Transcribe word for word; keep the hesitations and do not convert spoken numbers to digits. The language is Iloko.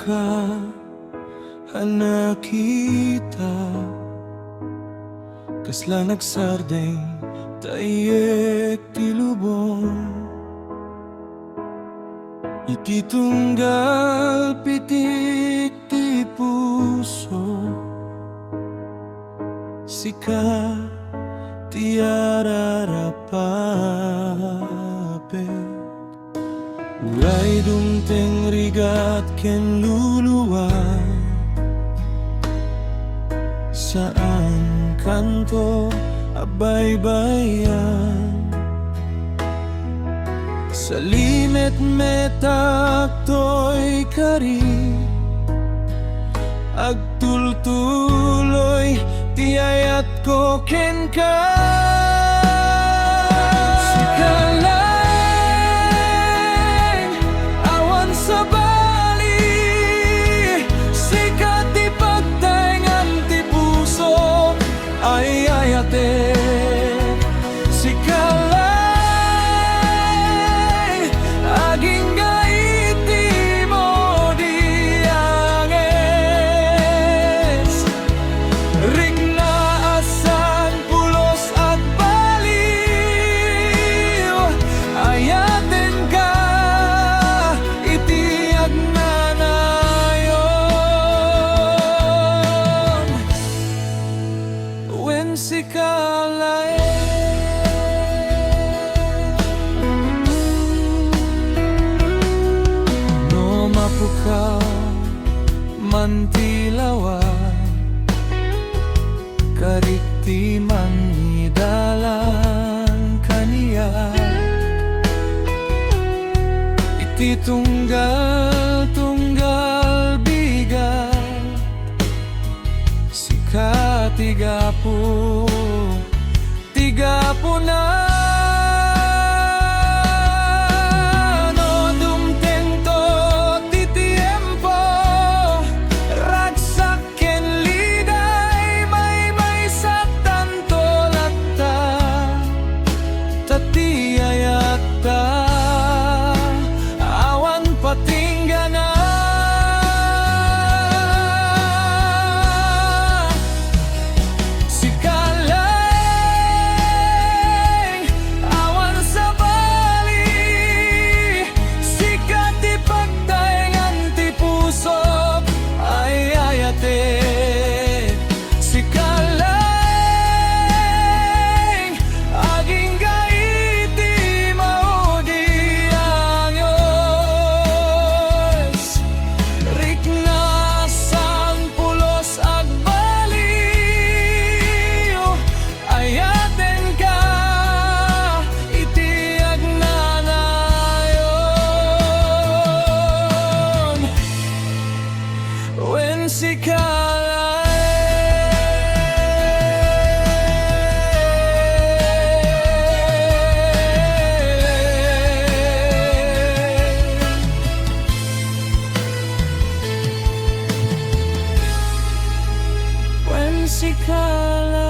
ka a nakita, kasla nagsardeng ta iyek ti lubong. Iti tunggal pitik ti puso, sika ti ararapapet. Uray dumteng rigat ken luluwa, saan kanto a baybay-an. Salimetmetak toy kari, agtultuloy ti ayatko kenka. Sika laeng, awan sabali, sika ti pagtaengan ti puso ay ayatek. Sika laeng, agingga iti maudi a nges. Rikna a saan pulos agbaliw, ayatenka iti agnanayon. Wen sika laeng. No mapuka man ti lawa, karik ti mangidalan kaniak. Iti tunggal, tunggal bigat, sika ti gapu, ti gapuna. No dumtengto ti tiempo, ragsak ken liday, maymaysa tanto latta. Ta ti ayatta awan patinggana. Sika laeng, awan sabali, sika ti pagtaengan ti pusok ay ayatek. Sika laeng, agingga iti maudi a nges. Rikna saan pulos agbaliw, ayatenka iti agnanayon. Wen sika laeng. Wen sika laeng.